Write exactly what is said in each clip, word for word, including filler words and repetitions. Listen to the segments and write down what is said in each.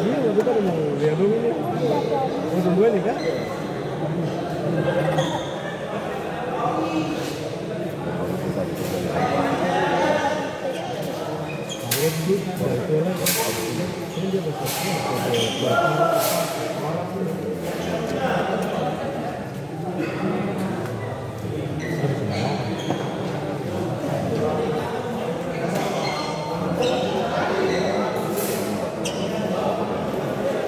Iya, kita ada mau lihat dulu ini. Oh, tunggu ini, kan?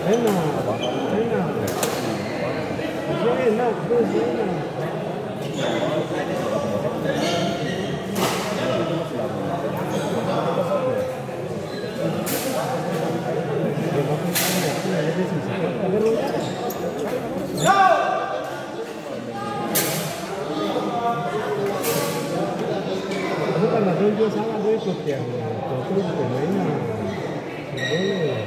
Enak, enak. Enak, terus enak. Bukan, ada juga salah, ada ikut yang tuh pemainnya. Nggak boleh.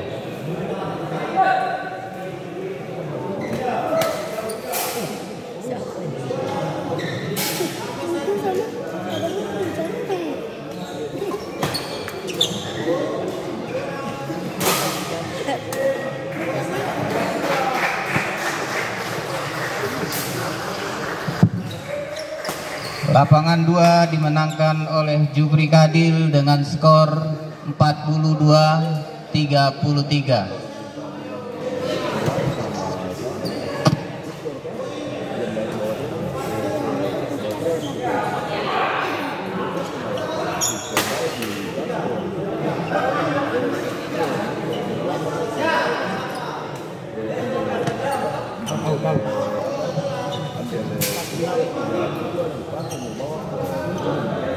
Lapangan dua dimenangkan oleh Jufri Kadil dengan skor empat puluh dua tiga puluh tiga.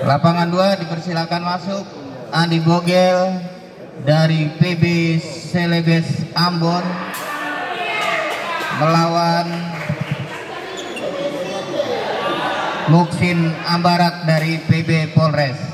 Lapangan dua dipersilakan masuk, Andi Bogel dari P B Celebes Ambon melawan Muksin Ambarak dari P B Polres.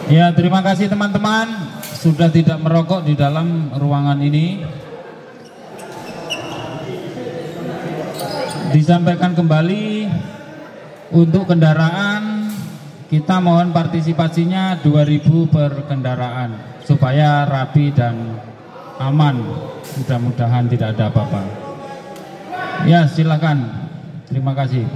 Ya, terima kasih teman-teman sudah tidak merokok di dalam ruangan ini. Disampaikan kembali, untuk kendaraan, kita mohon partisipasinya dua ribu per kendaraan, supaya rapi dan aman. Mudah-mudahan tidak ada apa-apa. Ya, silakan. Terima kasih.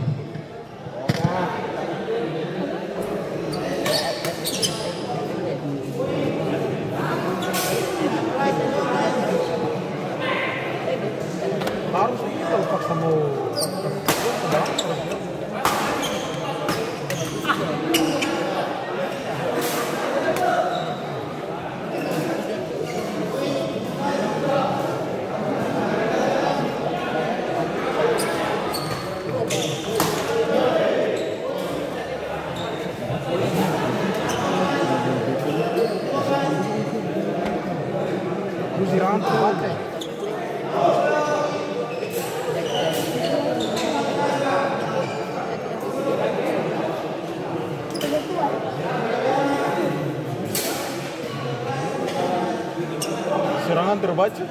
Serangan terbaca.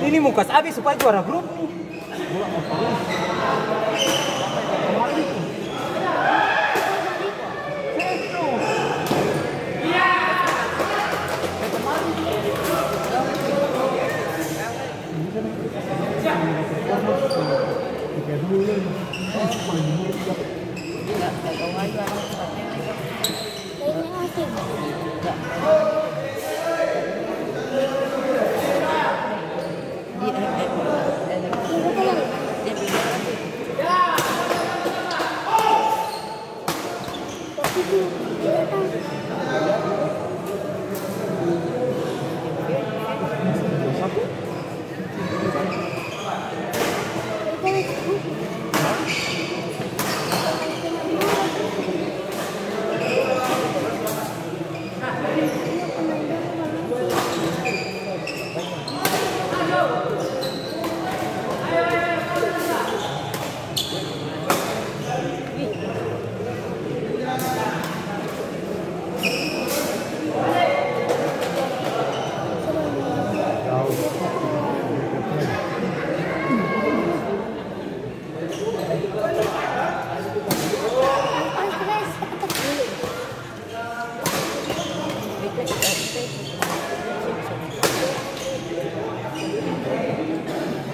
Ini mo kas abis supaya juara grup ni.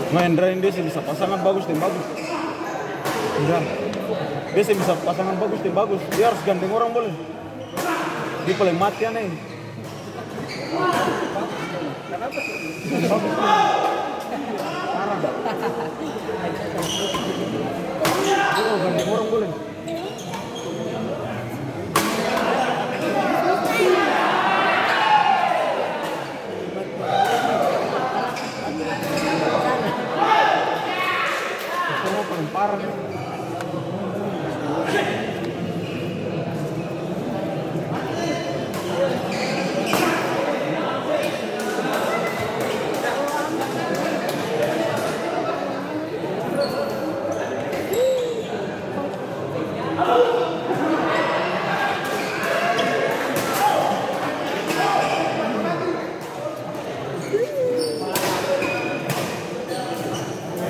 Nah, Indra ini dia seng bisa pasangan bagus deng bagus. Indra, dia seng bisa pasangan bagus deng bagus. Dia harus gandeng orang boleh. Dia paling mati aneh. Parah. Dia mau gandeng orang boleh.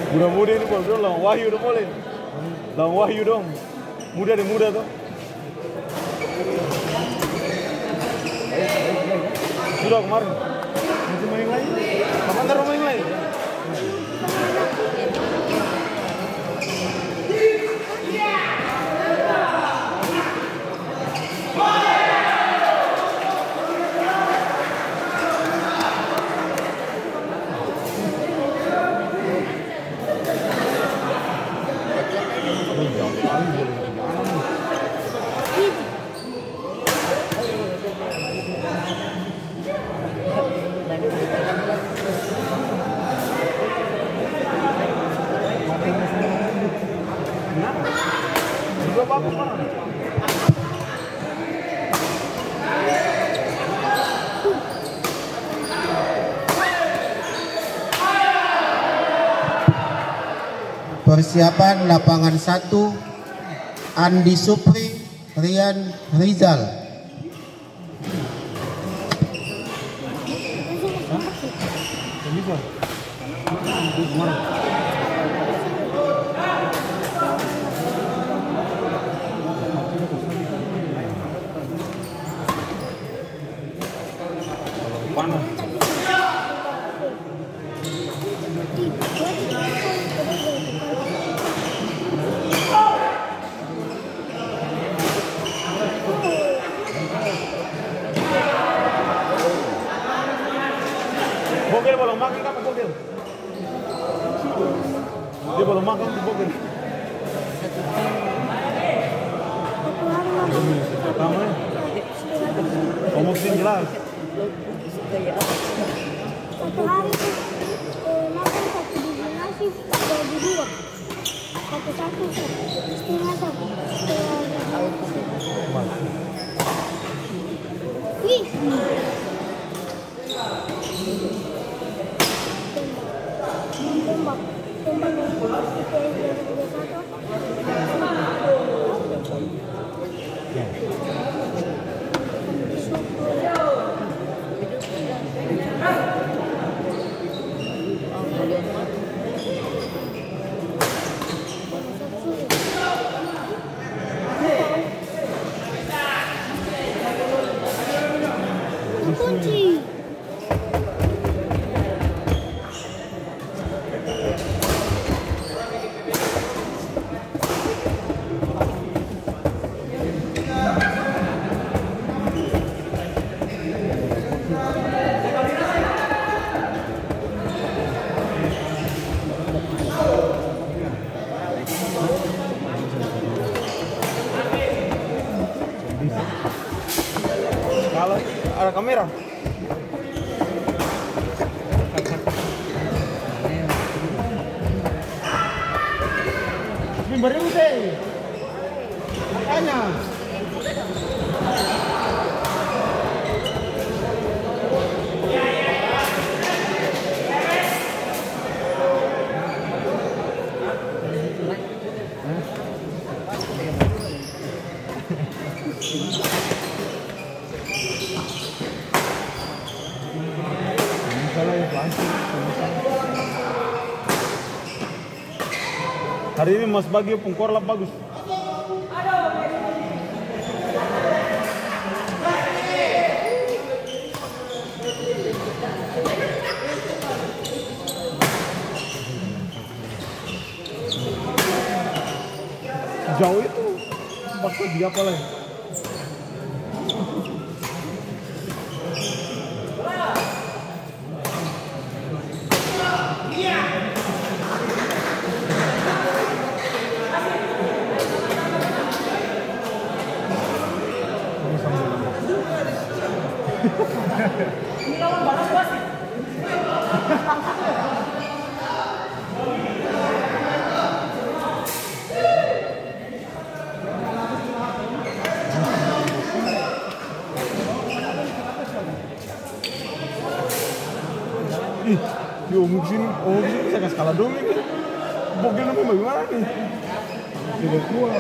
Muda-muda ini baru dong lawan Wahyu dong boleh. Lawan Wahyu dong. Muda deng muda to. Sudah kemarin. Masih main lagi. Kapan taruh main lagi? Persiapan lapangan satu, Andi Supri, Rian Rizal. Bogel balong makang kapa, Bogel? Dia balong makang tu, Bogel. Pertama, eh. Ngomong sini jelas. Satu hari tu, eh, makan satu biji nasi bagi dua. Satu-satu, setengah satu. Setengah biji nasi. Wih. Tembak. Tembak. Tembak. Kalau ada kamera. Ini baru deh. Makanya. Hari ini Mas Bagio pung korlap bagus. Jauh itu, bakso di apa lagi? Ih, yo, omong sini, omong sini bisa kas kalah dong ini. Bogel namanya bagaimana nih? Tidak kuat.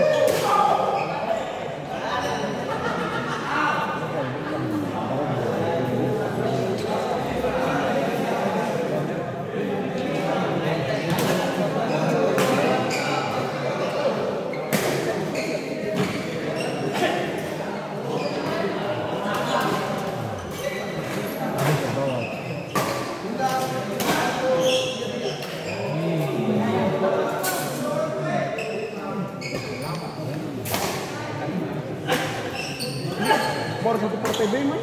Baru satu partai B, man.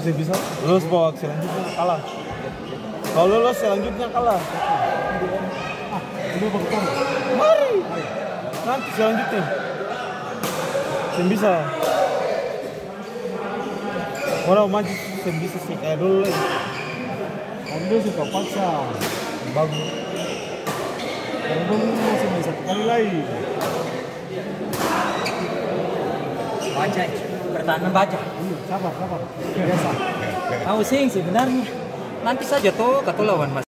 Bisa, bisa. Terus babak selanjutnya kalah. Kalo lolos selanjutnya kalah. Mari. Nanti selanjutnya. Seng bisa. Orang maju seng bisa seng kaya dolo lai. Kan dia su terpaksa. Bagus. Kalo dong masih main satu kali lai. Baja, pertahanan baja. Iya, sabar, sabar. Biasa. Mau seng sebenarnya. Nanti saja to, katong lawan Mas.